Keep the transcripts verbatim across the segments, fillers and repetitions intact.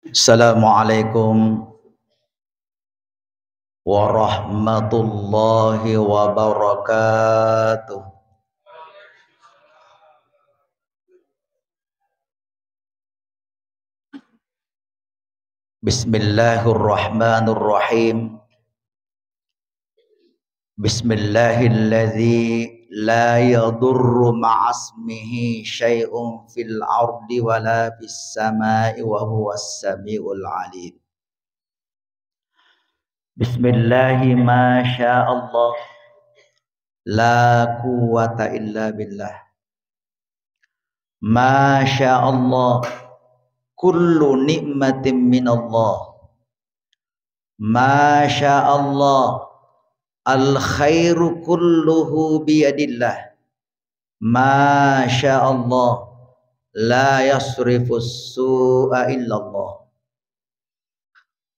Assalamualaikum warahmatullahi wabarakatuh. Bismillahirrahmanirrahim. Bismillahilladzi la yadurru ma'asmihi syai'un fil ardi wala fis sama'i wa huwas sami'ul alim. Bismillahi ma sya Allah, la quwwata illa billah. Ma sya Allah, kullu ni'matin minallah. Ma sya Allah, al khairu kulluhu biyadillah. Ma sya Allah, la yasrifus su'a illallah.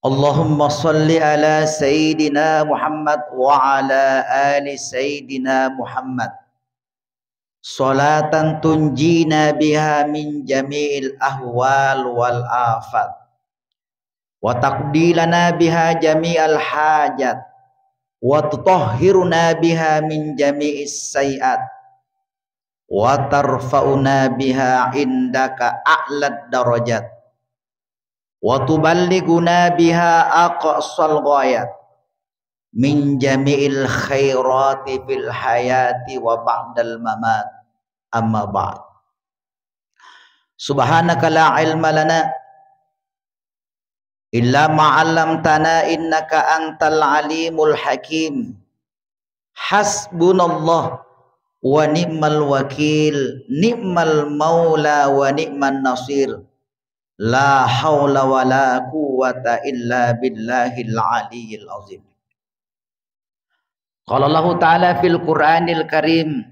Allahumma salli ala Sayyidina Muhammad wa ala ali Sayyidina Muhammad. Salatan tunjina biha min jami'il ahwal wal afat. Wa taqdi lana biha jami'al hajat. Wa tutahhiruna biha min jami'is sayyi'at. Wa tarfa'una biha indaka a'lad darajat. Wa tuballighuna biha aqsal ghayat. Min jami'il khairati fil hayati wa ba'dal mamat. Amma ba'd. Subhanaka la ilma lana illa ma 'allamtana innaka antal alimul hakim. Hasbunallah wa ni'mal wakil, ni'mal maula wa ni'man nasir. La haula wa la quwwata illa billahil aliyyil azim. Qala Allahu ta'ala fil Qur'anil Karim,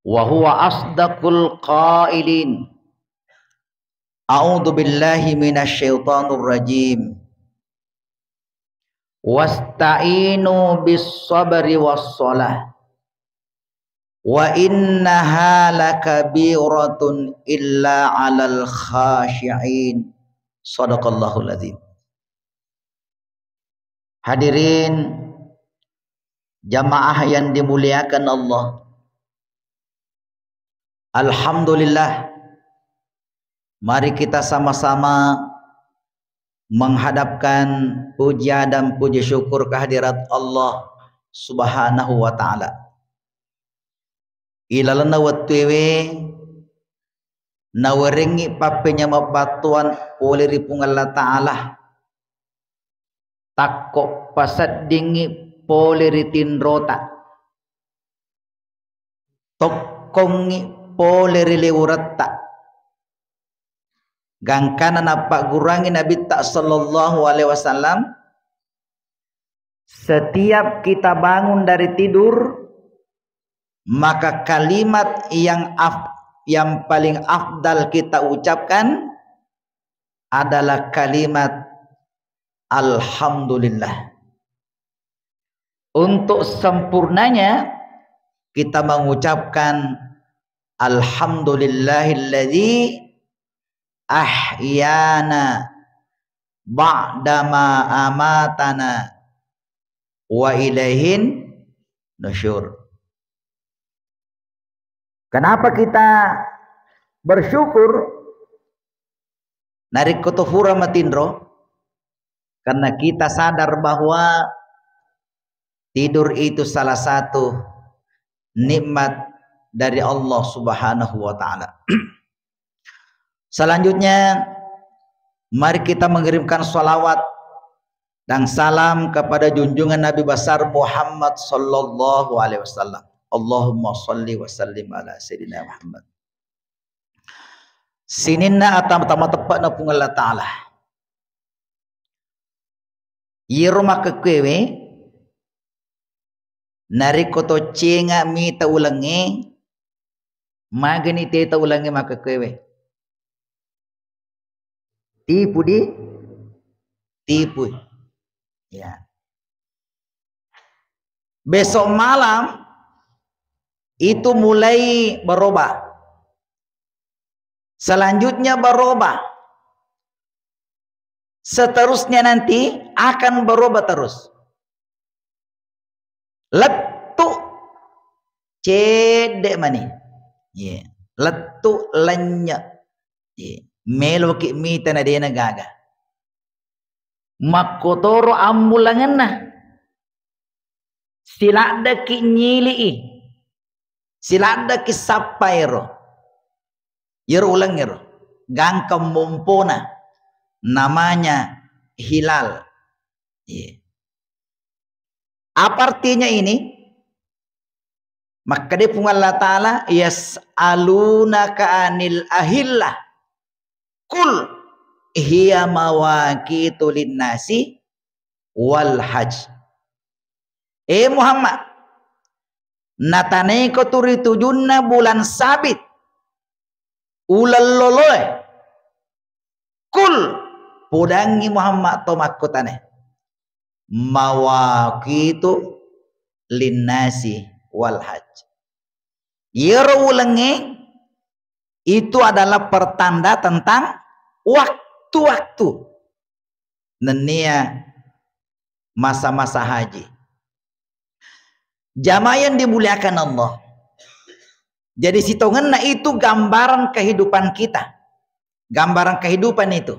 wa huwa asdaqul qailin. A'udzu billahi minasy syaithanir rajim. Wasta'inu bis sabri was shalah. Wa innaha lakabiratun illa 'alal khasyi'in. Shadaqallahul azim. Hadirin jamaah yang dimuliakan Allah. Alhamdulillah, mari kita sama-sama menghadapkan puja dan puji syukur kehadirat Allah Subhanahu wa Ta'ala. Ilalenna wettuewe nawerengngi pappenyameng battuan pole ri Puang Allah Ta'ala. Takko paseddingngi pole ri tinrota, tokkongngi pole ri liwuretta. Gangkana nappagguruangngi Nabitta sallallahu alaihi wasallam, setiap kita bangun dari tidur, maka kalimat yang af-, yang paling afdal kita ucapkan adalah kalimat alhamdulillah. Untuk sempurnanya, kita mengucapkan alhamdulillahilladzi ahyana ba'dama amatana wa ilaihin nusyur. Kenapa kita bersyukur narekko to fura matinro? Karena kita sadar bahwa tidur itu salah satu nikmat dari Allah Subhanahu wa Ta'ala. Selanjutnya, mari kita mengirimkan salawat dan salam kepada junjungan Nabi besar Muhammad sallallahu alaihi wasallam. Allahumma salli wa sallim ala Sayyidina Muhammad. Sininna ata-, tama teppe'na Puang Allah Ta'ala. Iyaro makkekkuewe, narekko to cenga mita ulengnge, magani teta ulengnge makkekkuewe. Tipu di, tipu. Ya. Besok malam itu mulai berubah. Selanjutnya berubah. seterusnya nanti akan berubah terus. Lettu cedde mani. Iya. Lettu lennye. Iya. Meloki mita na dena gaga. Makkotoro ammulangenna. Siladdeki nyili'i. Siladdeki sappa ero. Iyaro uleng ero. Gangka mompona. Namanya hilal. Iya. Apa artinya ini? Makkeda Puang Allah Ta'ala, "Yas'alunaka anil ahillah. Kul hiya mawaqitu linnasi wal haj." Eh Muhammad, natanaiko tu ri tujunna bulan sabit, uleng loloe. Kul, podangngi Muhammad to makkutana. Mawaqitu linnasi wal haj. Iyaro ulengnge itu adalah pertanda tentang waktu-waktu nennia masa-masa haji. Jamaah yang dimuliakan Allah. Jadi sitongenna itu gambaran kehidupan kita. Gambaran kehidupan itu.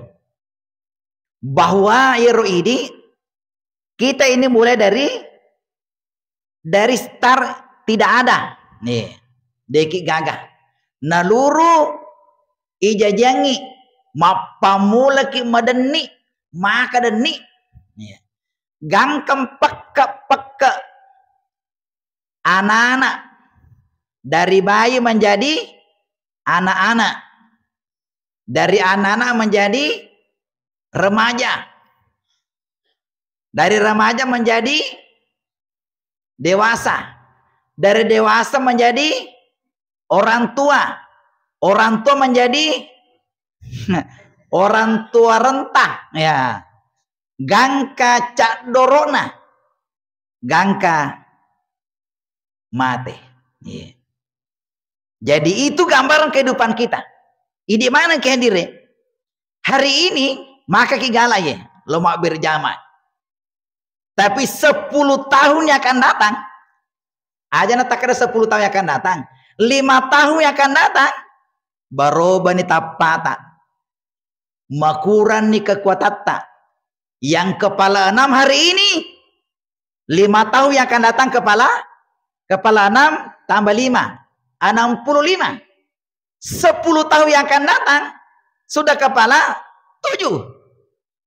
Bahwa iyaro idi, kita ini mulai dari, dari start tidak ada. Nih, deki gaga. Naluru ijajiangngi, mappamulaki madenni, maka denni. Nih. Gangkang pekke-pekke anak-anak, dari bayi menjadi anak-anak, dari anak-anak menjadi remaja, dari remaja menjadi dewasa, dari dewasa menjadi orang tua, orang tua menjadi orang tua renta, ya. Gangka caddorona, gangka mate. Iya. Jadi itu gambaran kehidupan kita. Idi mana ke hadire? Hari ini maka ki gala ye, lo mau berjamaah. Tapi sepuluh tahun yang akan datang, aja na takkeda sepuluh tahun yang akan datang, lima tahun yang akan datang, barobani tappata, makuranni kekuatatta. Yang kepala enam hari ini, lima tahun yang akan datang kepala, kepala enam tambah lima, enam puluh lima. Sepuluh tahun yang akan datang, sudah kepala tujuh.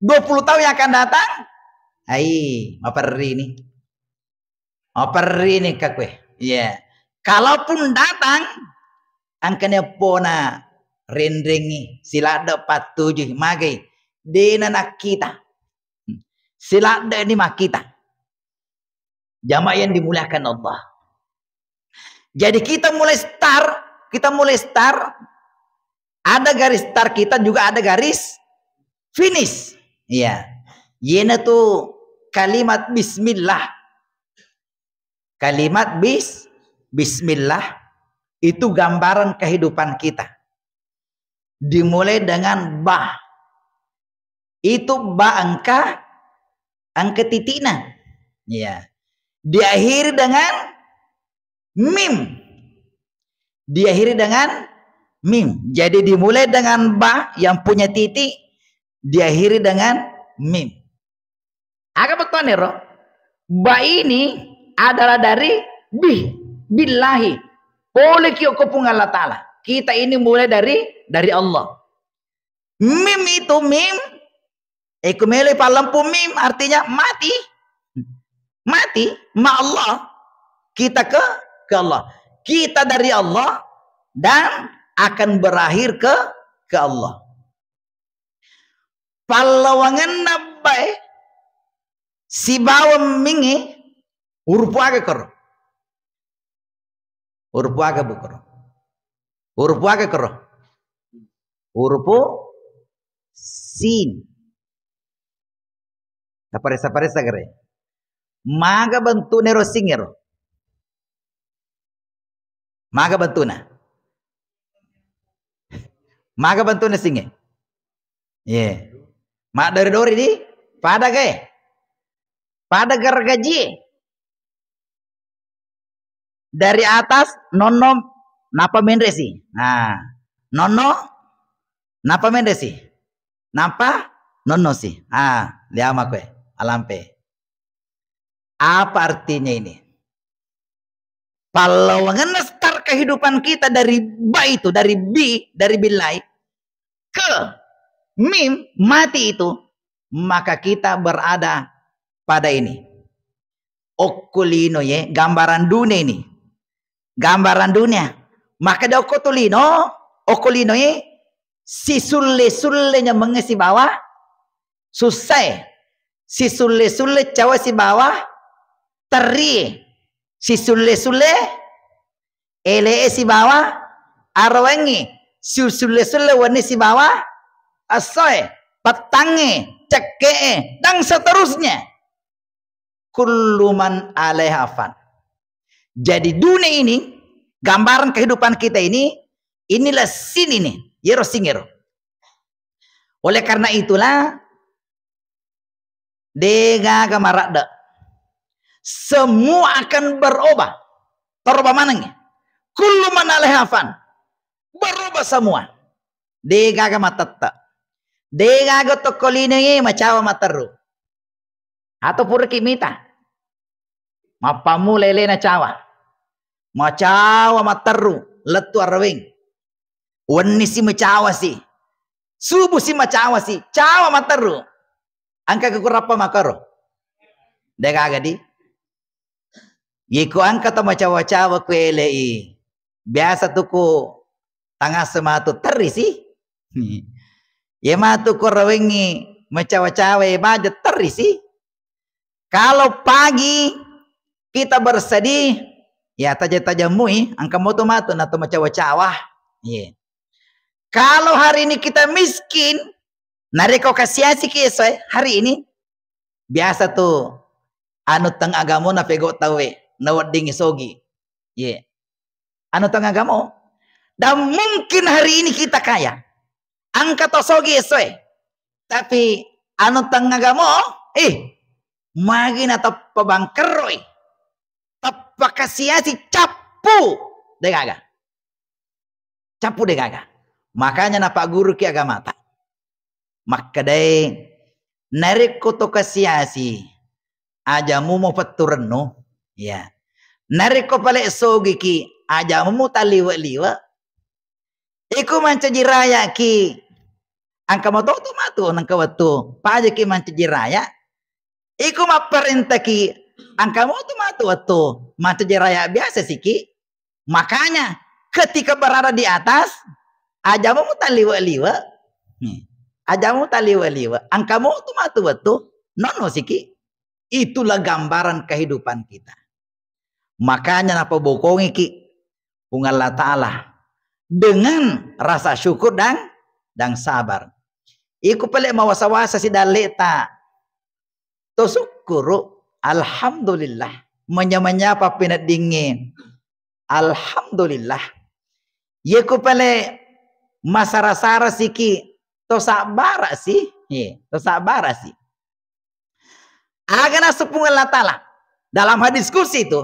Dua puluh tahun yang akan datang, ai, maperri ni. Maperri ni ka kue. Iya. Kalaupun datang, angkana pona renrengi, siladde pattuju, magai, dena nakkita. Siladde ni makkita. Jamaah yang dimuliakan Allah. Jadi kita mulai start, kita mulai start, ada garis start kita juga ada garis finish. Iya. Yena tu kalimat bismillah. Kalimat bis-, bismillah itu gambaran kehidupan kita. Dimulai dengan ba. Itu ba engka, engka titikna. Iya. Diakhiri dengan mim. Diakhiri dengan mim. Jadi dimulai dengan ba yang punya titik, diakhiri dengan mim. Aga bettuanna ero? Ba ini adalah dari bih, billahi. Pole ki okko Puang Allah Ta'ala. Kita ini mulai dari, dari Allah. Mim itu mim, eh, ku melo pallempu mim artinya mati. Mati, ma Allah. Kita ke, ke Allah. Kita dari Allah dan akan berakhir ke, ke Allah. Pallawangenna bae sibawa mingnge urupu aga koro? Urupu aga bu koro? Urupu aga koro? Urupu sin. Taparessa-paressa gare. Maga bentukna ero sing ero? Maga bentukna? Maga bentukna singnge? Iya. Maddori-dori di pada ge. Pada gergaji. Dari atas nonno napa menre si. Nah, nonno napa menre si. Napa nonno si. Ah, liama koe, alampe. Apa artinya ini? Pallawangenna star kehidupan kita dari ba itu, dari bi, dari billahi, ke mim, mati itu, maka kita berada pada ini. Okko lino ye, gambaran dunia ini. Gambaran dunia. Maka de okko tu lino, okko lino ye, sisulle-sulle nyamengnge sibawa sussae. Sisulle-sulle cawa sibawa terrie. Sisulle-sulle elee sibawa arawengngi. Sisulle-sulle wenni sibawa essoe, pettangnge, cekke'e, dan seterusnya. Kullu man alaiha fan. Jadi dunia ini, gambaran kehidupan kita ini, inilah sin ini, yero singero. Oleh karena itulah, degaga maradde. Semua akan berubah. Terubah maneng. Kullu man alaiha fan. Berubah semua. Degaga matette. Degaga tokko lino ye macawa matteru. Atau puraki mita. Mappammula elena cawa. Macawa matteru, lettu araweng. Wenni si macawa si. Subuh si macawa si. Cawa matteru. Engka kekurappa makaro. Degaga di. Yeko engka to macawa-cawa ku elei. Biasa tu ku tangasa matu terri si. Ye matu ku rawengi macawa-cawa e baja terri si. Kalau pagi kita bersedih, ya taja-tajamui, engka moto matu na to macawa-cawa. Ye. Kalau hari ini kita miskin, narekko kasiasi ki esoe hari ini, biasa tu anu teng agamo na pego tauwe, na wedding sogi. Ye. Anu teng agamo. Dan mungkin hari ini kita kaya. Engka to sogi esoe. Tapi anu teng agamo, eh, magi na tappa bangkerroi. Tappa kasiasi cappu. Degaga. Cappu degaga. Makanya napagguruki agamata. Makkedai, narekko to kasiasi, aja mumo petturennu, ya. Narekko pale sogiki, aja mumo talliwe-liwe. Iku mancaji rayaki, engka moto tu matu nengka wettu, pajaki mancaji raya. Iku mapparentaki, engka moto matu wettu, mancaji raya biasa siki. Makanya, ketika berada di atas, aja mumo talliwe-liwe. Nih, aja mumo talliwe-liwe. Engka moto matu wettu, nonno siki. Itulah gambaran kehidupan kita. Makanya napabokongiki Puang Allah Ta'ala dengan rasa syukur dan, dan sabar. Iku pale mawasa-wasa si dalleta. To sukkuru, alhamdulillah. Manya-manya pappineddingnge. Alhamdulillah. Ye ku pale masara-sara siki, to sabbara si. Ye, to sabbara si. Aga nasu Puang Allah Ta'ala dalam hadis kursi itu,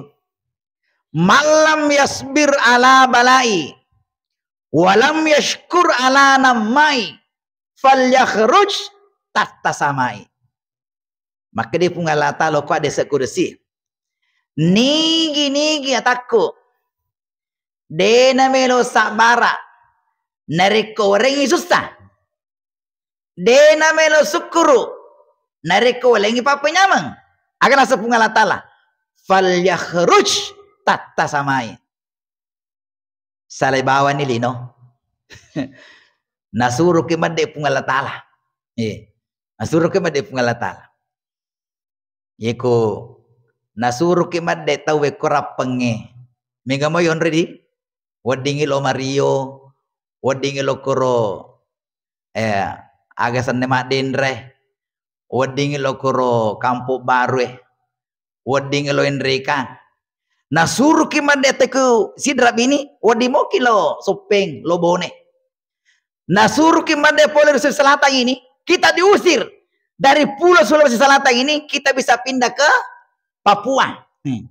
"Malam yasbir ala balai, walam yashkur ala namai, falyakhruj tahta samai." Makkeda Puang Allah Ta'ala ko hadis kursi, nigi-nigi atakku, de namelo sabbara narekko warengngi sussa. De namelo sukkuru narekko walengngi pappenyameng. Aga nasu Puang Allah Ta'ala, "Falyakhruj tahta samai." Salai bawani lino. Nasuruki medde Puang Allah Ta'ala. Eh, nasuruki medde Puang Allah Ta'ala. Yeko nasuruki medde tau wekko rappengnge. Mega moi onroi di. Weddingngi lo Mario, weddingngi lo koro, eh, aga senna maddenre, weddingngi lo koro Kampong Baru e, weddingngi lo Enreka. Nasuruki madde teku Sidrap ini, wedding moki lo Soppeng, lo Bone. Nasuruki madde pole Sulawesi Selatan ini, kita diusir. Dari Pulau Sulawesi Selatan ini kita bisa pindah ke Papua. Hmm.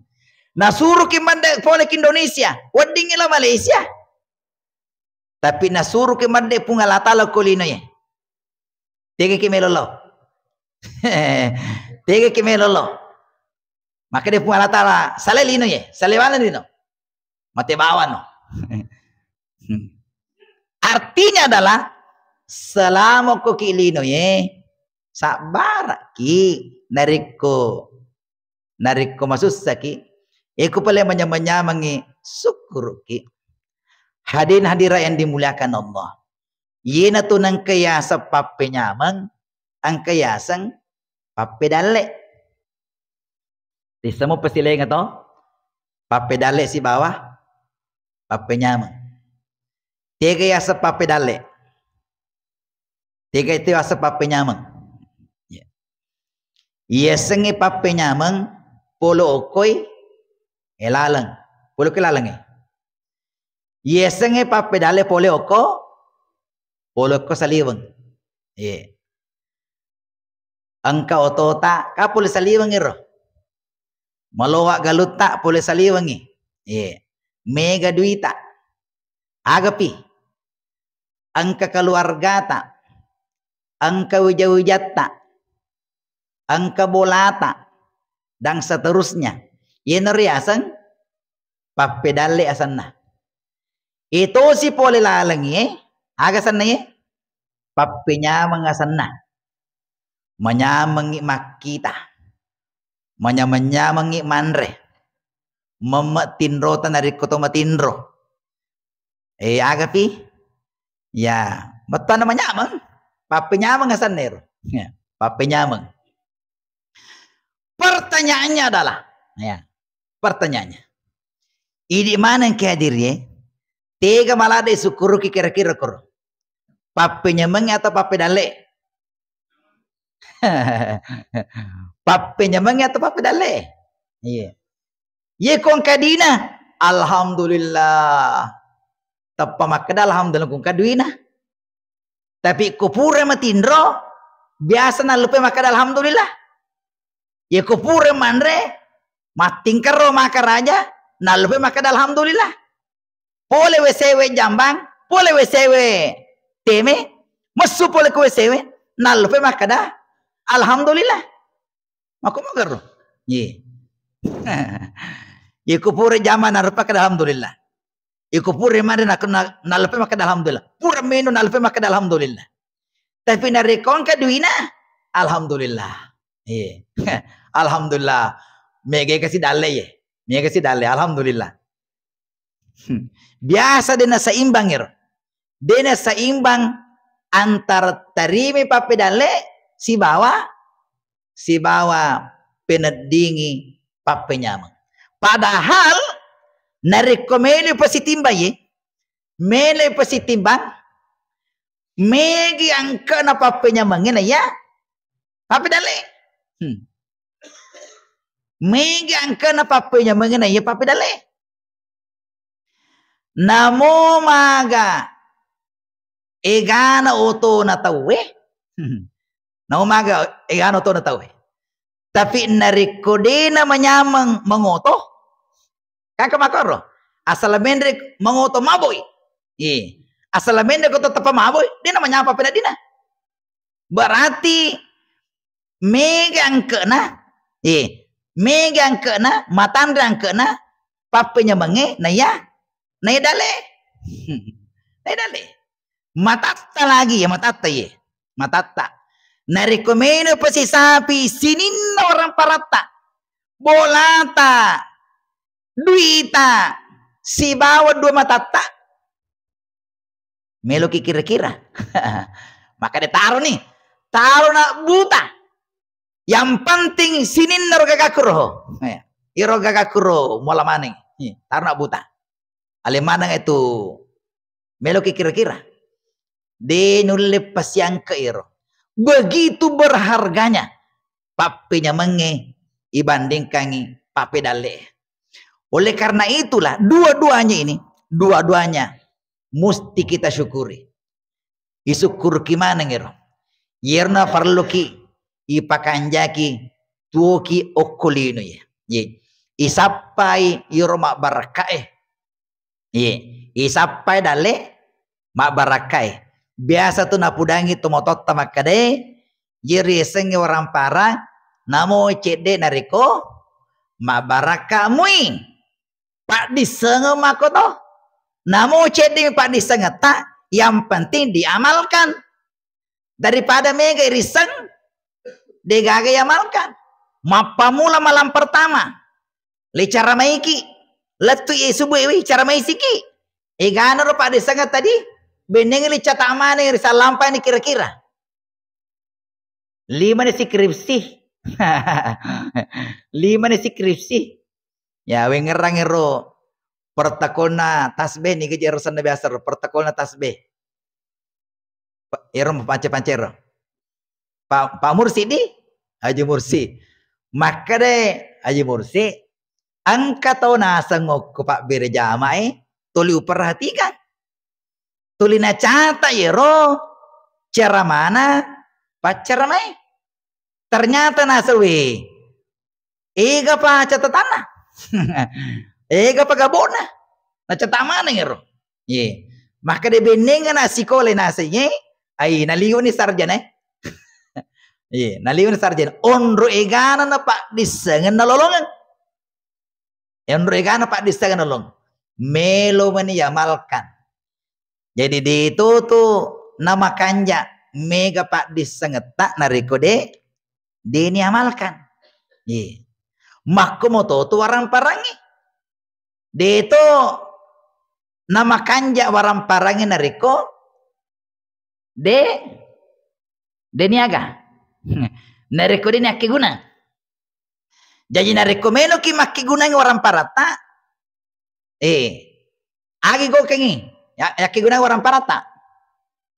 Nasuruki madde pole ke Indonesia, weddingngi lao Malaysia. Tapi nasuruki madde Puang Allah Taala ko linoe. Tegaki melo lao. Tegaki melo lao. Makkeda Puang Allah Taala, salai linoe, salai bawang lino. Mate bawang no. Artinya adalah, selama ko ki linoe, sabbaraki, narekko, narekko masussaki, eko pale manyameng-nyamengngi, sukkuruki. Hadirin hadirat yang dimuliakan Allah. Iyanatu nengka yaseng pappenyameng, engka yaseng pappedalle. Risseng mo pasilaingeng to, pappedalle sibawa pappenyameng. Tega yaseng pappedalle? Tega itu yaseng pappenyameng? Ya. Yasengnge pappenyameng pole okkoi, eh, laleng. Pole okkoi lalengnge. Yasengnge pappedalle pole okko, pole okko saliweng. Iya. Engka otota, ka pole saliweng iro. Maloa galutta pole saliwengngi. Iya. Mega duita. Agapi. Engka keluargata. Engka wija-wijatta. Engka bolata. Dan seterusnya. Yeno riaseng pappedalle asenna. Itosi pole lalengngi, aga asenna ye? Pappenyameng asenna. Manyamengngi makkita. Manyameng-nyamengngi manre. Memme tinrota narekko to matinro. Eh, agapi? Ya, bettuanna manyameng. Pappenyameng asenna ero. Ya, pappenyameng. Pertanyaannya adalah, ya, pertanyaannya, idi maneng ke hadirie, tega maladde sukkuruki kira-kira koro? Pappenyamengnge atau pappedalle? Pappenyamengnge atau pappedalle? Iya. Ye ko engka duina, alhamdulillah. Teppa makkeda alhamdulillah ko engka duina. Tapi ko pura matinro, biasa nallupai makkeda alhamdulillah. Ye ko pura manre, mattingkerro makaraja, nallupai makkeda alhamdulillah. Pole W C W jambang, pole W C W teme, messu pole ko W C W, nallupai makkeda alhamdulillah. Makko magerro. Ye. Ye ko pura jama nallupai makkeda alhamdulillah. Iko pura manre nak-, na-, nallupai makkeda alhamdulillah. Pura menu nallupai makkeda alhamdulillah. Tapi narekko engka duina, alhamdulillah. Iya. Alhamdulillah. Mega kasi dalle ye. Mega kasi dalle. Alhamdulillah. Hmm. Biasa de naseimbang ero. De naseimbang antara tarimi pappedalle sibawa sibawa peneddingi pappenyameng. Padahal narekko melo pasitimbang ye, melo pasitimbang, megi angkena pappenyamengnge naiya pappedalle. Hmm. Megi angkena pappenyamengnge naiya pappedalle. Namo maga egana otona tauwe. Namo maga egana otona tauwe. Tapi narekko dena manyameng mengoto, kaka makoro. Asal menre mengoto maboi. Iya. Asal menre ko tetap maboi, dena manyameng pappedalle. Berarti mega angkena, eh, mega angkena, matanre angkena, pappenyamengnge, naiya, naiya dalle. Naiya dalle. Matatta lagi ya, matatta ye. Matatta. Narekko melo pasisapi sininna orang paratta, bolata, duita, sibawa dua matatta, meloki kira-kira. Makkeda taro ni, taro na buta. Yang penting sininna ro gagaku ro. Eh, iro gagaku ro muala maneng. Eh, taro na buta. Ale maneng itu meloki kira-kira. De nulle pasiangke iro. Begitu berharganya pappenyamengnge ibandingkangi pappedalle. Oleh karena itulah, dua-duanya ini, dua-duanya musti kita syukuri. Isukkuruki maneng ero. Iyerna parelluki ipakanjaki tuoki okko lino ye. Ye. Isappai iro mabbarakkae. Ye. Isappai dalle mabbarakkae. Biasa tu napudangi to mototta makkadae, ye riasengnge waramparang, namo cedde narekko mabbarakka mui. Paddissengeng mako to. Namo cedde paddissengetta, yang penting diamalkan. Daripada mega risseng, degaga iamalkan. Mappamula malam pertama, le cara maiki, lettu e subuh ewi cara maisiki. Egana ro paddissengeng tadi, benneng le cata maneng risallampai ni kira-kira. Lima ni skripsi. Lima ni skripsi. Ya, wengerang ero protokolna tasbih ni gaji ero senna biasa ro protokolna tasbih. Pa-, ero pance-pance ero. Pa-, Pak Mursi di? Haji Mursi. Makkeda Haji Mursi, engka tau naseng okko pabbere jamae, tuli uperhatikan. Tuli nacata yero ceramana pacceramae. Ternyata nasewe, ega pa catatanna? Ega pa gabona? Nacata maneng ero. Ye. Makkeda bennenga na sikola naseng ye, ai naliuni sarjana. Ye, naliuni sarjana. Onro egana na paddissengeng nalolongeng. Enro egana paddissengeng nalong. Melo mani yamalkan. Jadi de to tu namakanja mega paddissengetta narekko de, de niamalkan. Ye. Makko moto tu waramparangi. De to namakanja waramparangi narekko de, de niaga. Narekko de niakkeguna. Jaji narekko meloki makkegunangi waramparatta, eh, agi gokengi, ya, yakkegunangi waramparatta.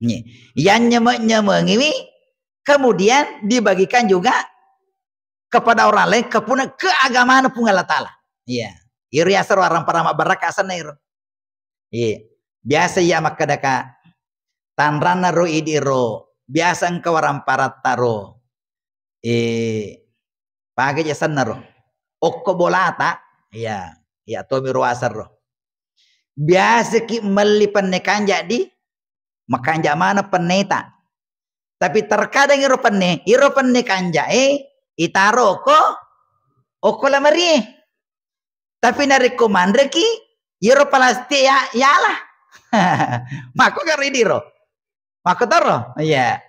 Nih, yang nyeme-, nyemengiwi, kemudian dibagikan juga kepada orang lain, kepuna-, keagamaan Puang Allah Ta'ala. Iya. Iro yasero warampara mabbarakka asenna iro. Iya. Biasa iya makkedaka, tanranna ro idi ro, biasa engka waramparatta ro. Eh, pake je asenna ro. Okko bolata, iya, iya tomi ro aseng ro. Biasaki melli penne kanja di, makanja maneng penneta. Tapi terkadang iro penne, iro penne kanjae itaro okko, okko lamarie. Tapi narekko manreki, iyaro palastik ya, yala. Makko karo idiro. Makko toro. Iya.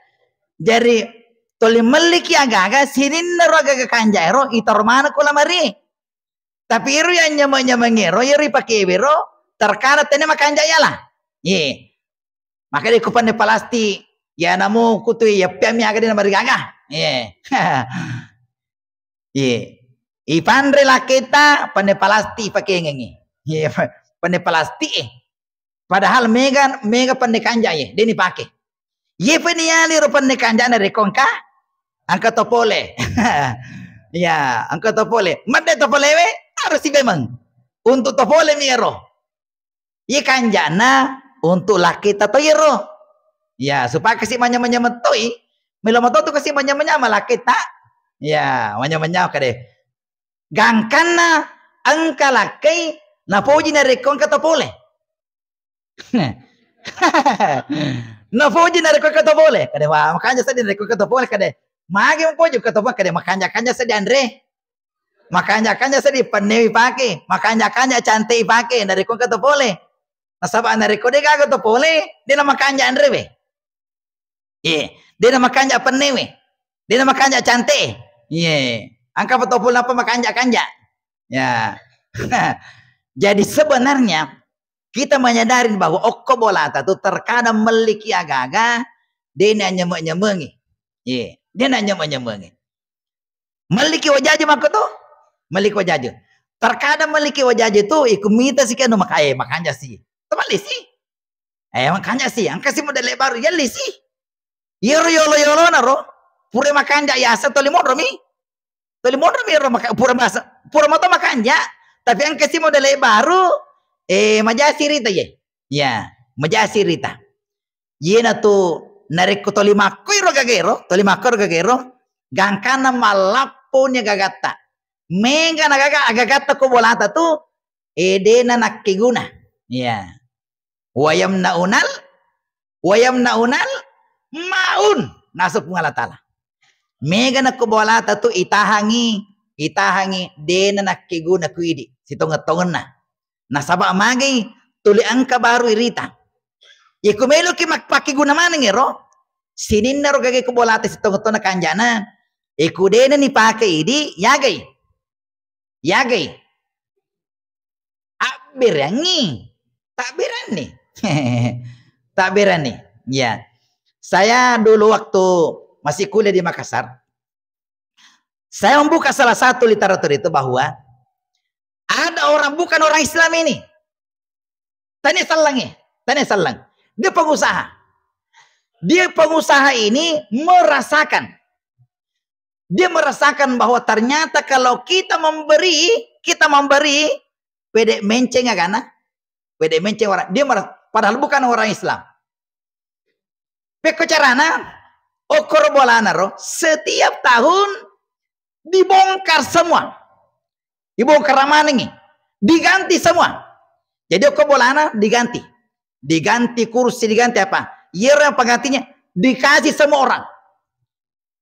Jari toli melliki agaga, sininna ro agaga kanja ero, itaro maneng ko lamari. Tapi iro yang nyameng-nyameng ero, iyaro ipakewe ro, terkadang tena makanja yala. Iya. Maka de ku penne palastik, ya namu kutui, ya piammi aga de namarigaga. Iya. Iye. Ipanre lakketa, penne palastik ipakengengi. Iye, penne palastik e. Padahal mega, mega penne kanja ye, de nipake. Ye peniali ro penne kanja narekko engka, engka topole. Ya, engka topole. Medde topolewe, harus sibemeng. Untuk topole mi ero. Iye kanjana untuk lakketa to iyaro. Ya, supaya kasi manyameng-nyameng toi, melo matotu kasi manyameng-nyameng lakketa. Ya, manyameng-nyameng kade. Gangkanna engka lakkai napoji narekko engka to pole. Napoji narekko engka to pole. Kade, wah, makanja seddi narekko engka to pole, kade. Magi mupoji engka to pole, kade, makanja-kanja seddi anre. Makanja-kanja seddi pennewi pake, makanja-kanja cante ipake, narekko engka to pole. Nasaba narekko de gaga to pole, de namakanja anrewe. Ye, de namakanja pennewe. De namakanja cante. Ye, engka pa to pole napa makanja-kanja. Ya. Jadi sebenarnya kita menyadari bahwa okko bolata tu terkadang melliki aga-aga, de nanyameng-nyamengi. Ye, de nanyameng-nyamengi. Melliki wajaju makko tu? Melliki wajaju. Terkadang melliki wajaju tu, iku mita si kanu maka-, eh, makanja si. Temalli si. Eh, makanja si. Engka si model baru, yalli si. Iyaro yolo-yolona ro, pura makanja yaseng toli monro mi. Toli monro mi ro maka-, pura masa-, pura mato makanja. Tapi engka si model baru, eh, majasi rita ye. Ya, majasi rita. Iyanatu narekko toli makkoi ro gagero, toli makkoi ro gagero, Gangkanna mallappo ni agagatta. Mega nagaga agagatta ko bolata tu, edena nakkeguna. Iya. Wayam naunal, wayam naunal maun, nasu Puang Allah Ta'ala. Mega nakko bolata tu itahangi, itahangi, dena nakkeguna kuidi, sitongeng-tongenna. Nasaba magai tuli engka baru irita. Iku meloki mak-, pakkeguna maneng ero, sininna ro gage ko bolata sitongeng-tongenna kanjana, iku dena ni pake idi, yagai. Yagai. Abberangi. Tabberanni. Tabberanni. Ya. Saya dulu waktu masih kuliah di Makassar, saya membuka salah satu literatur itu bahwa ada orang bukan orang Islam ini. Tania sallang, eh. Tania sallang. Dia pengusaha. Dia pengusaha ini merasakan. Dia merasakan bahwa ternyata kalau kita memberi, kita memberi, pede menceng agana, pede menceng orang. Dia merasa, padahal bukan orang Islam. Pekko carana, okkoro bolana ro, setiap tahun dibongkar semua. Dibongkar manengi, diganti semua. Jadi okko bolana diganti. Diganti kursi, diganti apa? Iyaro yang penggantinya dikasih semua orang.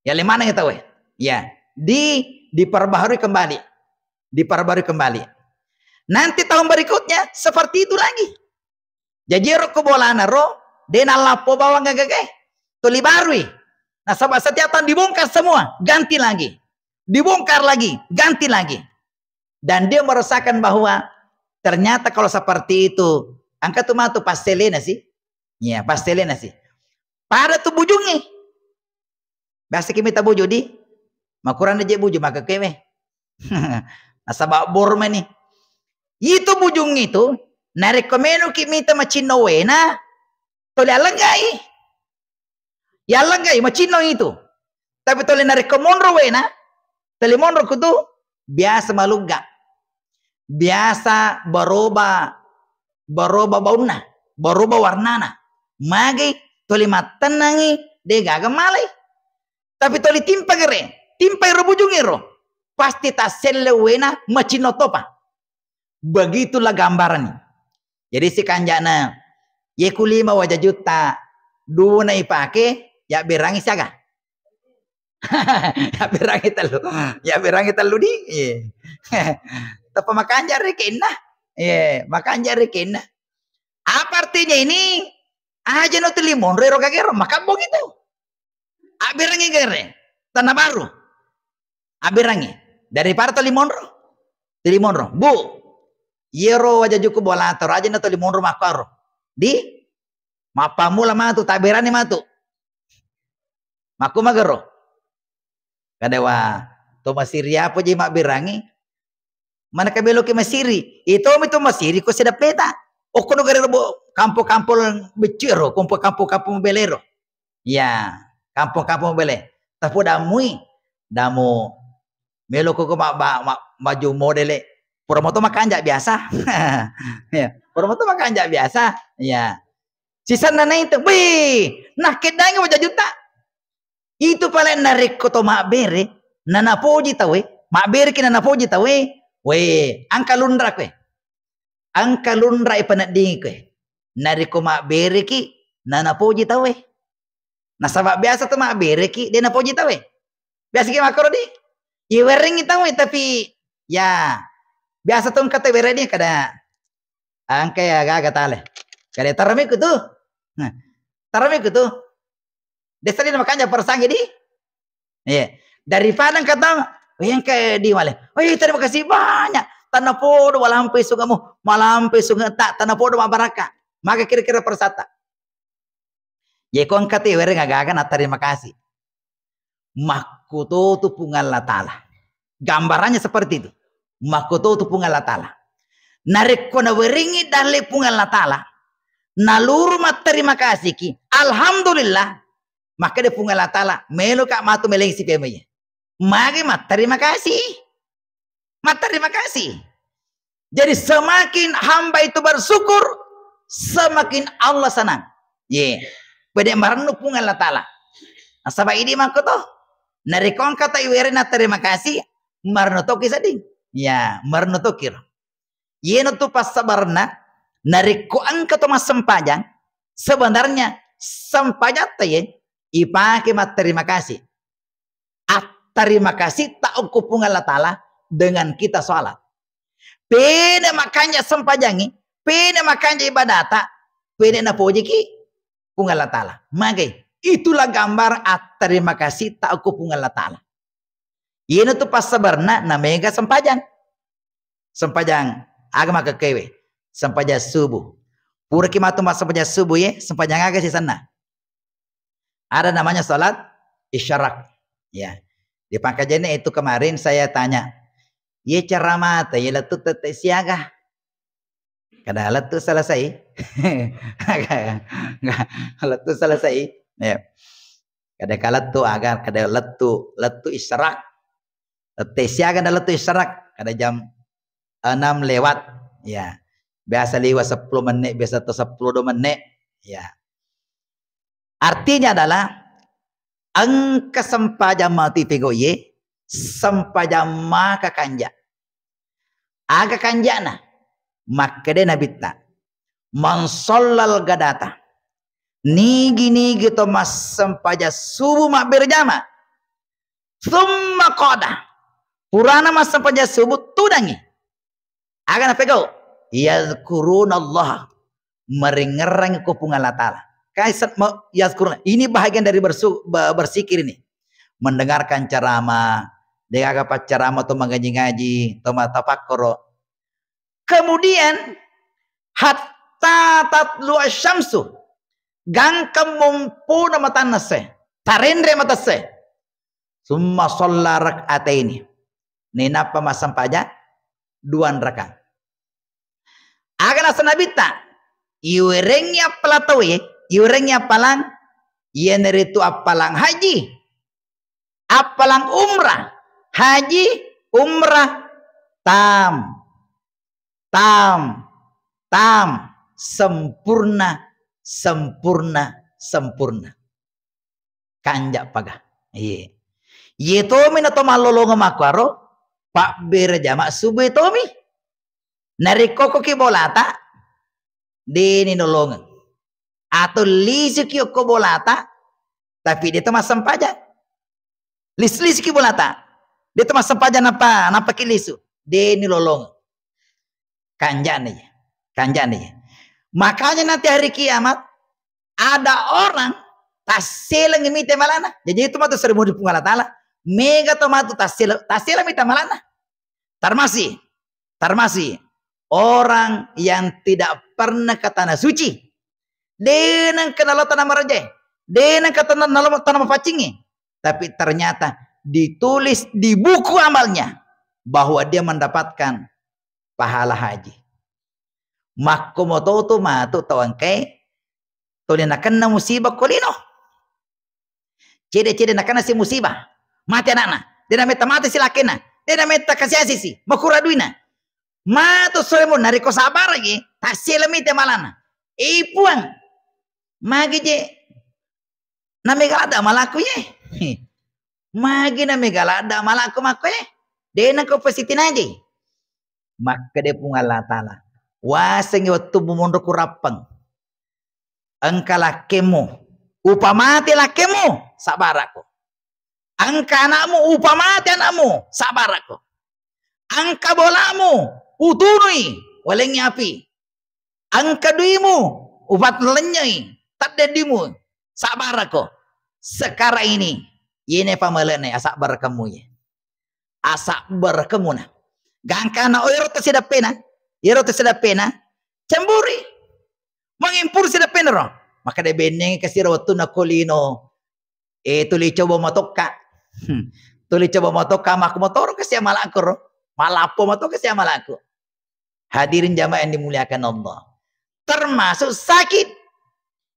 Ya, le maneng tau, eh? Ya, di, diperbaharui kembali. Diperbaharui kembali. Nanti tahun berikutnya seperti itu lagi. Jaji ero ko bolana ro, de nallappo bawang gagae. Tuli barui. Nasaba setiap tahun dibongkar semua, ganti lagi. Dibongkar lagi, ganti lagi. Dan dia merasakan bahwa ternyata kalau seperti itu, engka tu matu passelena si. Ya, passelena si. Pada tu bujungi. Biasa ki mita buju di. Makurang je buju maka kewe. Nasaba bor mani. Itu bujung itu, narekko melo ki mita macinno wena, tole alenggai. Yalenggai macinno itu. Tapi tole narekko monro wena, tole monro kutu biasa malugga. Biasa baroba, baroba baunna, baroba warnana. Magi tole mattennangi, de gaga malai. Tapi tole timpa gere, timpa ero bujung ero, pasti tasselle wena macinno topa. Begitulah gambarannya. Jadi sikanjana, ye kulima waja jutta, dua na ipake, ya berangi siaga. Ya berangi tellu. Ya berangi tellu di. Iya. Tapa makanja rekenna. Iya, makanja rekenna. Apa artinya ini? Aja no tuli monro ero gagero, maka begitu. Abberangi gere, tanah baru. Abberangi. Daripada tuli monro. Tuli monro. Bu, yero waja juku bola toro aja na tuli monro makkaro. Di, mappamula matu, tabberani matu. Makku magero. Kadewa, to masiri apa je mabberangi? Mana kabeloki masiri? Ito mi to masiri ko sedap peta. Okko no gare bo kampung-kampung beccu ero, kampung-kampung kampung belero. Ya, kampung-kampung bele. Tapu damui, damu melo koko ma, ma, ma, maju modele. Pura moto makanja biasa. Ya, pura moto makanja biasa. Ya. Sisanna naitu, wih, nakkeddangi waja jutta. Itu pale narekko to mabbere, nanapoji tawe, mabbereki nanapoji tawe, we, angka lunra koe. Angka lunra ipaneddingi koe. Narekko mabbereki, nanapoji tawe. Nasaba biasa to mabbereki, de napoji tawe. Biasa ki makkoro di, iwerengi tawe, tapi ya, biasa to engka to iwerengi kada, angka ya gaga tale. Kada taramiku tu. Nah, taramiku tu. Desa di makanja persangi di. Iya. Daripada engka tau, oh, yang ke di male. Oh, iya, terima kasih banyak. Tanah podo malampe sungamu, malampe sunge tak, tanah podo mabaraka. Maka kira-kira persata. Ya, ko engka te wereng agaga na terima kasih. Makkutotu Puang Allah Ta'ala. Gambarannya seperti itu. Makkutotu Puang Allah Ta'ala. Narekko nawerengi dalle Puang Allah Ta'ala, naluru matterima kasiki, alhamdulillah, makkeda Puang Allah Ta'ala, meloka matu melengsi pemeye. Magi matterima kasih. Matterima kasih. Jadi semakin hamba itu bersyukur, semakin Allah senang. Ye. Pede marennu Puang Allah Ta'ala. Nasaba idi makkuto. Narekko engka to iwereng na terima kasih, marennu toki sedding. Ya, marennu toki ro. Iyana tu passabarenna, narekko engka to massempajang, sebenarnya sempajatta ye ipake matterima kasih. Atterima kasih ta okko Puang Allah Ta'ala dengan kita salat. Pene makanja sempajangi, pene makanja ibadata, pene napojiki Puang Allah Ta'ala. Magai, itulah gambar atterima kasih ta okko Puang Allah Ta'ala. Iyana tu passabarenna namega sempajang. Sempajang aga makekkewe? Sempajang subuh. Puraki matu massempajang subuh ye, sempajang aga sisenna? Ada namanya salat isyarak. Ya. Di Pangkajene itu kemarin saya tanya, "Ye ceramah te, ye lettu tette siaga?" Kada lettu selesai. Lettu selesai. Ya. Kada kalettu aga, kada lettu, lettu isyarak. Tette siaga na lettu isyarak, kada jam enam lewat. Ya. Biasa liwa sepuluh menit, biasa to sepuluh dua menit. Ya. Artinya adalah engka sempajang matu ipegau ye, sempajang maka kanja. Aga kanjana? Makkeda Nabitta, "Man shallal gadata," nigi-nigi to massempajang subuh mabbere jama, "tsumma qa'ada," purana massempajang subuh tudangi. Aga napegau? "Yazkurunallaha," marengngerang ko Puang Allah Ta'ala. Kaisa-, ma-, yazkuruna. Ini bahagian dari bersu-, be-, bersikir ini. Mendengarkan ceramah, degaga pacceramah to mangaji-ngaji, to matapakkoro. Kemudian, "hatta tatlu asyamsu," gangka mompona matanna se, tarenre mata se. "Tsumma shalla rak'ataini," nainappa massempajang dua rakaat. Aga naseng Nabitta, iwerengngi appalang tauwe, iwerengngi appalang, iyanaritu appalang haji, appalang umrah, haji, umrah, tam, tam, tam, sempurna, sempurna, sempurna. Kanja paga. Iye. Iye tomi na to mallolongeng makkuaro, pabbere jama subuh tomi. Narekko koki bolata, deni nolongeng. Atau lisuki okko bolata, tapi de to massempajang. Lis-, lisuki bolata. De to massempajang napa, napaki lisu. Deni lolongeng. Kanjana ya. Kanjana ya. Makanya nanti hari kiamat, ada orang tasselengi mita malana. Jadi itu matu sering di Puang Allah Ta'ala. Mega to matu tassele-, tassele mita malana. Termasuk, termasuk orang yang tidak pernah ke tanah suci. Denang ke dalam tanah maraja. Denang ke tanah, dalam tanah mapacingi. Tapi ternyata ditulis di buku amalnya bahwa dia mendapatkan pahala haji. Makko moto tu matu tau engkae tuli nakenna musibah ko lino. Cede-cede nakenna si musibah. Mate anakna. Dena metta mate si lakena. Dena metta kasiasi si. Makura duina. Matu soemo narekko sabaraki, tassele mita malana. Eh, Puang, magi je namega ladda malaku ye. Magi namega ladda malaku makko ye. Dena ko pesitinaji. Makkeda Puang Allah Ta'ala, "Wasengngi wettummu monro ku rappeng. Engka lakkemmu, upamate lakkemmu, sabbarako. Engka anakmu, upamate anakmu, sabbarako. Engka bolamu, utunui, walengngi api. Engka duimu, upalennyoi, tadde duimu, sabbarako. Sekarang ini, yene pamalene asabbarakemmu ye." Asabbarakemmu na. Gangkana, oh, iyaro tasidappena, iyaro tasidappena, cemburi. Mangimpur sidappena ro. Makkeda bennengngi kasiro wettunna ko lino. Eh, tuli coba matokka. Hmm. Tuli coba matokka, makku motoro kasi amalakku ro. Malappo matokka si amalakku. Hadirin jamaah yang dimuliakan Allah. Termasuk sakit.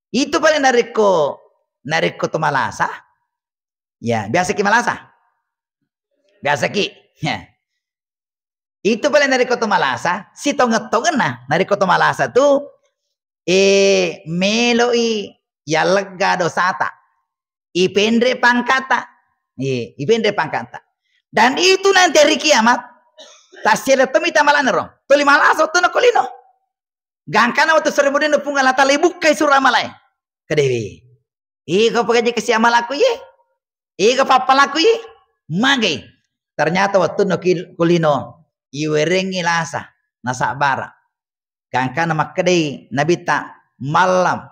Itu paling narekko, narekko to malasa. Ya, biasa ki malasa? Biasa ki. Ya. Itu paling narekko to malasa, sitongeng-tongenna narekko to malasa tu, eh, meloi yallegga dosata. Ipenre pangkata. Iye, ipenre pangkanta. Dan itu nanti hari kiamat, tassiala tommi tamalana ro. Tuli malasa wettunna ko lino. Gangkana wettu seri mudinna Puang Allah Taala ibukkai suro amalae. Kedewi. Iko pegaji kesi amalaku ye. Iko pappalaku ye. Magai. Ternyata wettunna ki-, ko lino. Iwerengi lasa. Nasabara. Gangkana makkedai Nabitta, mallam.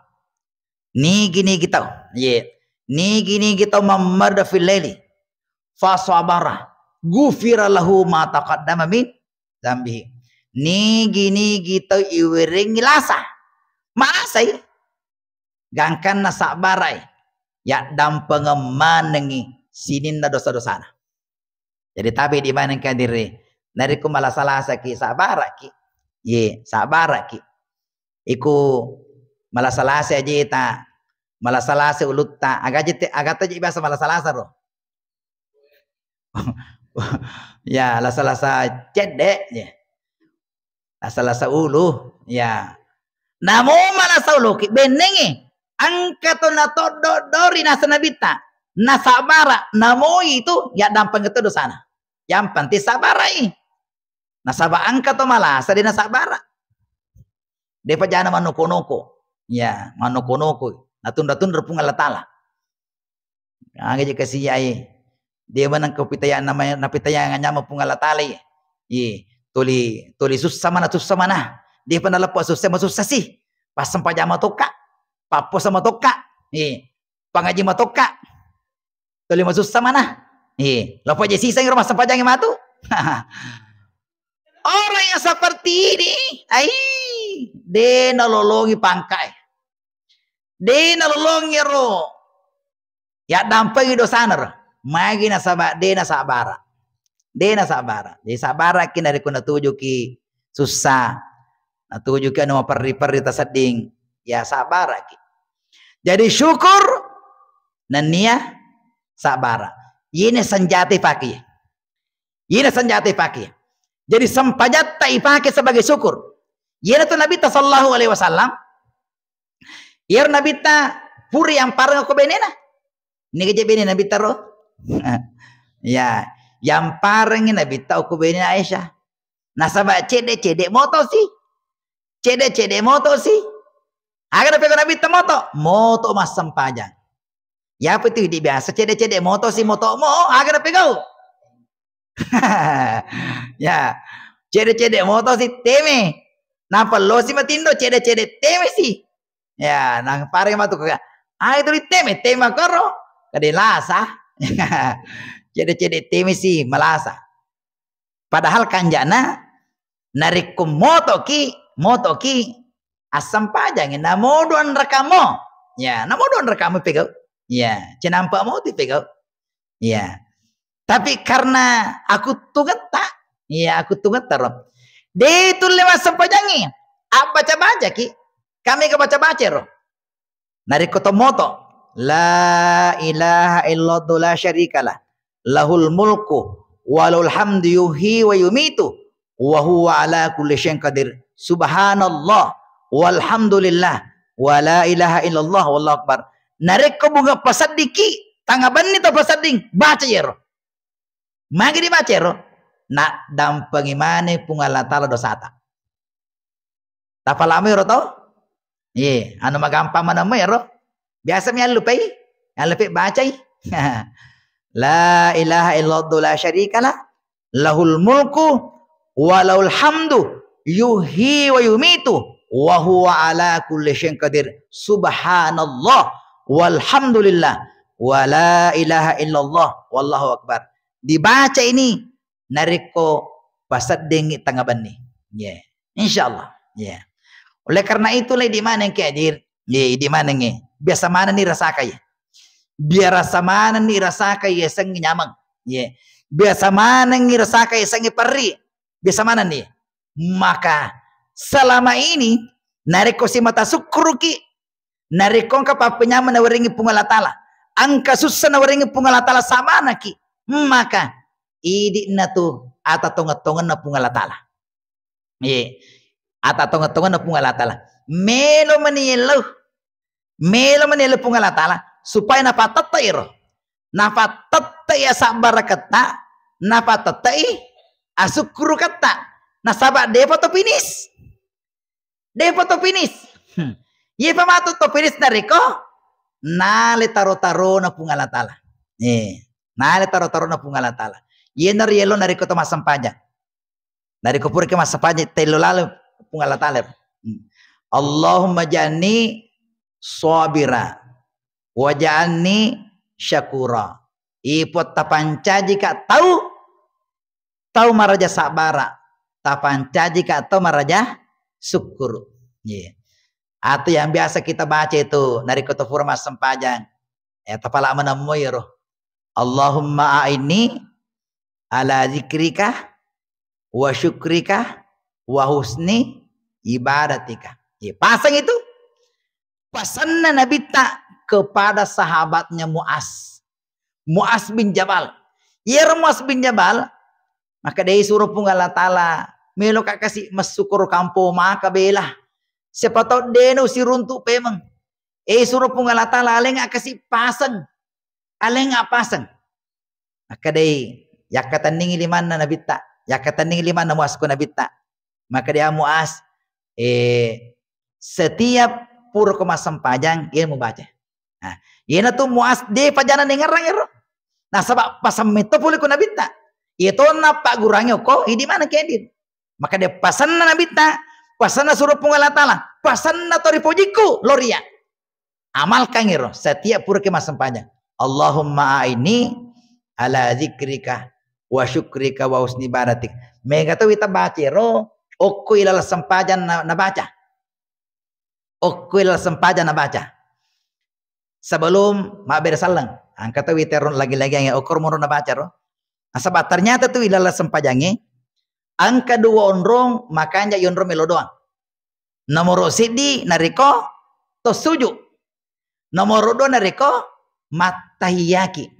Nigi-nigi tau. Ye. Nigi-nigi tau mammarda fil laili. Fasabara. Gufira lahu ma taqaddama min dzambihi. Nigi-nigi tau iwerengi lasa. Malasai. Gangkanna sabbarai. Yaddampengeng manengi sininna dosa-dosana. Jadi tabe di maneng kadiri. Narekko malasa-lasaki sabbaraki. Ye, sabbaraki. Iku malasa-lasa ajeta, malasa-lasa ulutta. Agaje te-, agata je biasa malasa-lasa ro. Ya, lasa-lasa cedde, ya. Lasa-lasa ulu, ya. Namo malasa uluki bennengi. Engka to natoddo dori nasa Nabitta. Nasabara, namoi itu, ya dampeng itu dosana. Yang penting sabarai. Nasaba engka to malasa de nasabara. Depa jana manoko-noko. Ya, manoko-noko. Natunda-tunda Puang Allah Taala. Aga je kasiai. Dia menang ko pitaya nama, na pitaya nyama Puang Allah Taala. Ye, tuli, tuli sussa mana, sussa mana. Dia pernah lepas sussa, masussa sih. Pas sempajang matoka. Pappo sama toka. Ye, pangaji matoka. Tuli masussa mana. Ye, lepas je sisa rumah sempajang matu. Orang yang seperti ini, ai, de nalolongi pangkai. De nalolongi ro. Ya dampengi dosana ro. Magi nasaba de nasabara. De nasabara. Jadi sabaraki narekko natujuki sussa. Natujuki anu maperri-perri tasedding. Ya sabaraki. Jadi syukur nennia sabara. Ini senjata pake. Iyena senjata ipake. Jadi sempajatta ipake sebagai syukur. Iyena tu Nabitta sallallahu alaihi wasallam. Iyaro Nabitta puri yampareng ko benena. Ini keje bene Nabitta ro. Ya, yampareng Nabitta ko benena Aisyah. Nasaba cede-cede moto si. Cede-cede moto si. Aga napegau Nabitta moto? Moto massempajang. Yapi tu idi biasa cede-cede moto si moto mo, aga napegau? Ya, cede-cede moto si teme. Napello si matindo cede-cede teme si. Ya, nang pare matu ka. Ai tu teme, teme koro. Kade lasa. Cede-cede teme si malasa. Padahal kanjana narekko motoki, motoki assempajangi, namodo anrakamo. Ya, namodo anrakamo pegau. Ya, cinampa moti pegau. Ya. Tapi karena aku tungetta, ya aku tungetta ro. De tulle massempajangi. Abbaca-bacaki. Kami ke baca-baca ro. Narekko to moto, la ilaha illallah la syarikalah, lahul mulku wa lahul hamdu yuhyi wa yumitu wa huwa ala kulli syai'in qadir. Subhanallah walhamdulillah wa la ilaha illallah wallahu akbar. Narekko bunga paseddiki, tanga benni to pasedding, baca yero. Magi dibaca ero? Naddampengi maneng Puang Allah Taala dosata. Tapalamo ero to? Ye, anu magampang maneng ero. Biasa mi allupai, allupai bacai. La ilaha illallah la syarikalah, lahul mulku wa lahul hamdu, yuhyi wa yumitu, wa huwa ala kulli syai'in qadir. Subhanallah walhamdulillah wa la ilaha illallah wallahu akbar. Dibaca ini narekko paseddingngi tengnga benni. Ye. Insyaallah. Ye. Oleh karena itu, le, di mana yang hadir? Ye, di mana nge? Biasa mana ni rasaka ya? Biasa mana ni rasaka ya sengi nyameng. Ye. Biasa mana ni rasaka ya sengi perri. Biasa mana ni? Maka selama ini narekko si mata sukkuruki Narekko engka pappenyameng nawerengngi Puang Allah Taala, engka sussa nawerengngi Puang Allah Taala samanaki, maka idi'na tu ata tongeng-tongenna Puang Allah Taala. Ye, ata tongeng-tongenna Puang Allah Taala. Melo mani yello, melo mani yello Puang Allah Taala supaya napattetta ero. Nafattette'i asabbaraketta, nafattette'i asukkuruketta. Nasaba depa to finish. Depa to finish. Hmm. Yepa matu to finish narekko nale taro-tarona Puang Allah Taala. Eh, nale taro-tarona Puang Allah Taala. Yena rielo narekko to massempajang. Narekko puraki massempajang tello laleng Puang Allah Taala. Hmm. Allahumma ja'alni sabira waj'alni syakura. Ipun tapancajika tau, tau maraja sabbara, tapancajika tau maraja sukkuru. Iya. Atau yang biasa kita baca itu, narekko to pura massempajang, eh, tapala menemui ro. Allahumma a'inni ala zikrika wa syukrika wa husni ibadatika. Iya, pasang itu. Pasanna Nabitta kepada sahabatnya Muaz. Muaz bin Jabal. Iyaro Muaz bin Jabal, maka dei suro Puang Allah Taala, melo ka kasi massukkuru kampo maka bela. Siapa tahu deno siruntuk pemeng. Eh, suro Puang Allah Taala, alengnga kasi pasang. Alengnga pasang. Makkedai, yakkatenningi limanna Nabitta, yakkatenningi limanna Muaz ko Nabitta. Makkedai, "Ya Muaz, eh, setiap purako massempajang, iya mubaca." Nah, iyanatu Muaz de pajana nengerang ero. Nasaba pasang metto pole ko Nabitta. Iya tonna paggurangi okko, idi mana kedin. Maka dia pasanna Nabitta, pasanna suro Puang Allah Taala, pasanna to ripojikku, loria. Amalkan iro setiap puraki massempajang. Allahumma a'inni ala zikrika wa syukrika wa husni ibadatik. Mega to wita baca ro, okko ilala sempajang na, nabaca. Okko ilala sempajang nabaca. Sebelum mabbere selleng, engka to wita ro lagi-lagi yang okko moro nabaca ro. Nasaba ternyata tu ilala sempajangnge, engka dua onrong makanja yonrong melo doang. Nomoro siddi narekko to suju. Nomoro dua narekko mattahiyaki.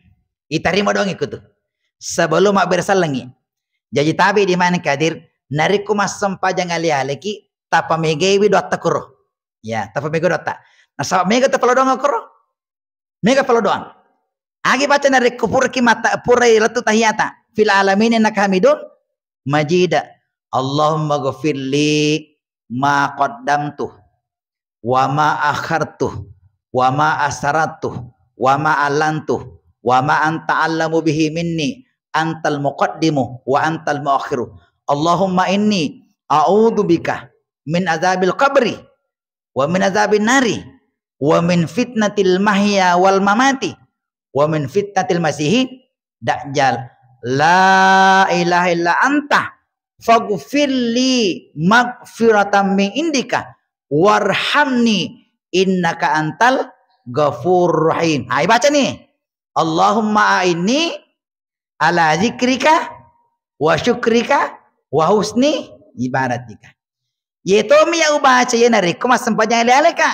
Itarima doang ikutu. Sebelum mabbere sellengi. Jaji tabe di mana kadir, narekko massempajang ale-aleki, tapamegewi doatta kuro. Ya, tapamegewi doatta. Nasaba mega tapalo doang kuro. Mega palo doang. Agi baca narekko puraki mata, purai lettu tahiyata. Fil alamin innaka hamidun majid. Allahumma ghfirli ma qaddamtu wa ma akhartu wa ma asrartu wa ma alantu wa ma anta allamu bihi minni antal muqaddimu wa antal muakhiru. Allahumma inni a'udzubika min azabil qabri wa min azabin nari wa min fitnatil mahya wal mamati wa min fitnatil masihi dajjal. La ilaha illa anta faghfirli maghfiratan min indika warhamni innaka antal ghafurur rahim. Hai baca nih. Allahumma a'inni ala zikrika wa syukrika wa husni ibadatika. Yetomi ya ubaca ya narekko massempajang ale-aleka.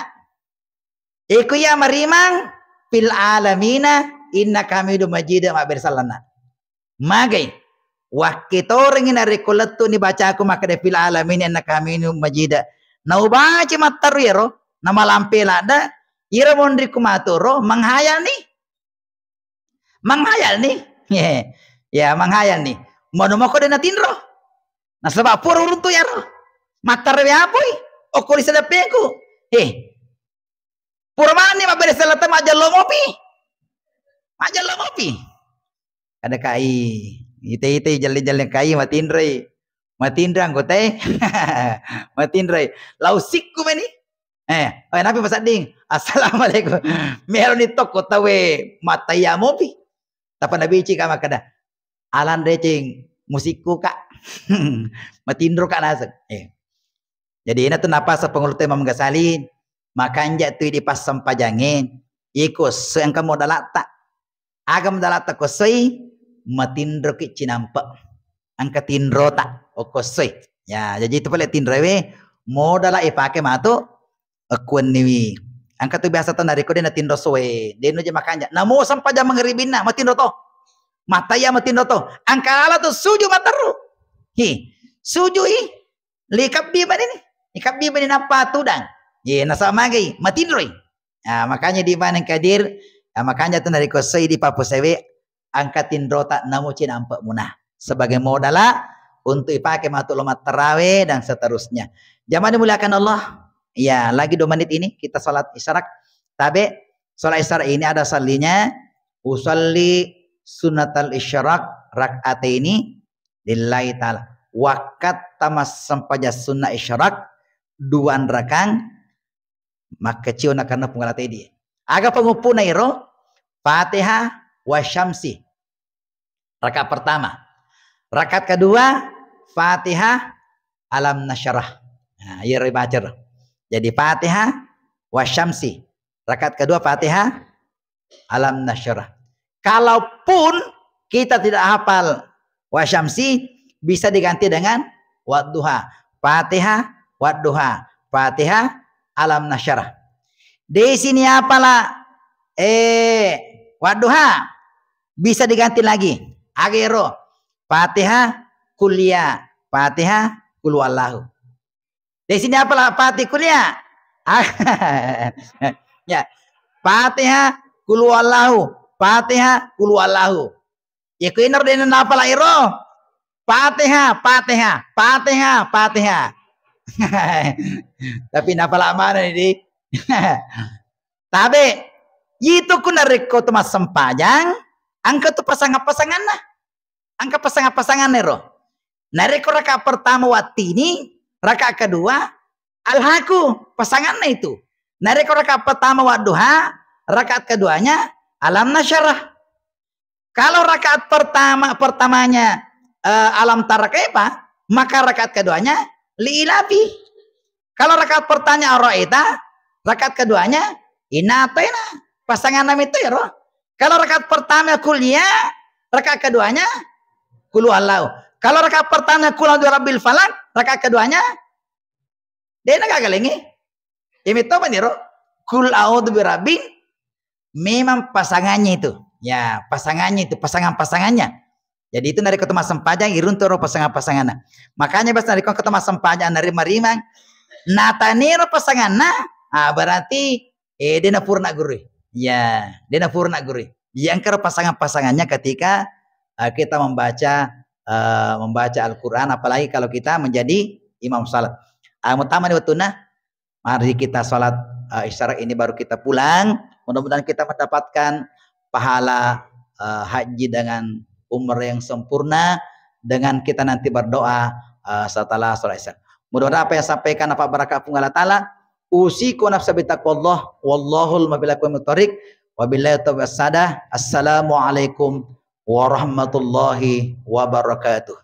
Eko ya marimang fil alamina innaka hamidum majid mabbere sellenna. Magai. Wakketorengi narekko lettu ni bacaku makkeda fil alamina innaka hamidum majid. Na ubaca matteru yero, na malampe ladda, ira monriku matoro, menghayal ni. Menghayal ni. Ya, menghayal ni. Manu mako de natinro. Nasaba pura uruntu yaro. Matteru apoi? Okko ri sedeppeku. Eh. Pura manenni mabbere selleng majjello mopi. Majjello mopi. Ada kai. Ite-ite jelle-jelle kai matinroi. Matinro anggotae. Matinroi. Lau sikku meni. Eh, oh, napi pasadding. Assalamualaikum. Melo ni tokko tawe mataya mopi. Tapa nabici ka makkeda. Alan receng musikku ka. Matinro ka naseng. Eh. Jadi ina tu napa sa pengulu tema menggasali. Makanja tu di passampajange. Iko se engka modalatta. Aga modalatta ko soi, matinroki cinampe. Engka tinrota okko soi. Ya, jadi itu pale tinroe modala ipake matu okkuenniwi. Engka tu biasa to narekko de natinro soe, de no je makanja. Namo sempajang mangeribinna matinro to. Mataya matinro to. Engka lala tu suju matteru. Hi, suju i. Likabbi mani ni. Likabbi mani nappa tudang. Ye, nasaba magai matinroi. Nah, makanya di mana kadir Nah, makanya tu narekko soi di papusewe, angka tinrota namo cinampe muna sebagai modala untuk ipake matu lo mattarawe dan seterusnya. Jamaah dimuliakan Allah, ya, lagi dua menit ini kita salat isyarak. Tabe, salat isyarak ini ada sallinya, usalli sunnatal isyarak rak'ataini lillahi ta'ala. Wakkatta massempajang sunna isyarak dua rakang makkeciona karena Puang Allah Ta'ala. Aga panguppuna iro? Fatihah wa syamsi. Rakaat pertama. Rakaat kedua, Fatihah alam nasyrah. Nah, iya ro baca ro. Jadi Fatihah wa syamsi. Rakaat kedua Fatihah alam nasyrah. Kalaupun kita tidak hafal wa syamsi, bisa diganti dengan wadduha. Fatihah, wadduha. Fatihah, alam nasyrah. Di sini apalah? Eh, wadduha. Bisa diganti lagi. Agero. Fatihah, kulia. Fatihah, kul huwallahu. Di sini apalah Fatihah kulia? Ya. Fatihah, kul huwallahu. Fatihah, kul huwallahu. Ya, ku inaro dena napa lairo? Fatihah, Fatihah, Fatihah, Fatihah. Tapi napa la mana ni, di? Tabe, itu ku narekko tu massempajang, angka tu pasangan-pasanganna. Angka pasangan-pasanganna ro. Narekko rakaat pertama wattini, rakaat kedua alhaku, pasanganna itu. Narekko rakaat pertama wadduha, rakaat keduanya alam nasyrah. Kalau rakaat pertama, pertamanya, eh, alam tara kaifa, maka rakaat keduanya liilafi. Kalau rakaat pertama araita, rakaat keduanya inna a'taina. Pasanganna itu ya, ro. Kalau rakaat pertama kulia, rakaat keduanya kul huwallahu. Kalau rakaat pertama kul a'udzu birabbil falaq, rakaat keduanya dena gaga lengi. Imi to maniro kul a'udzu birabbin, memang pasangannya itu. Ya, pasangannya itu, pasangan-pasangannya. Jadi itu narekko tu massempajang, iruntu ro pasangan-pasanganna. Makanya biasa narekko tu massempajang, narima-rimang, nataniro pasanganna, ah, berarti, eh, dena purna guru. Ya, dena purna guru. Yang kero pasangan-pasangannya ketika, eh, kita membaca, eh, membaca Al-Quran, apalagi kalau kita menjadi imam salat. Ah, mutama di waktunna, mari kita salat, eh, isyarat ini baru kita pulang. Mudah-mudahan kita mendapatkan pahala, eh, haji dengan umrah yang sempurna dengan kita nanti berdoa, eh, setelah salat isya. Mudah-mudahan apa yang sampaikan dapat berkah Puang Allah Ta'ala. Usiku nafsa bitaqwallah. Wallahul muwaffiq ila aqwamit thariq. Wabillahi taufiq wassadah. Assalamualaikum warahmatullahi wabarakatuh.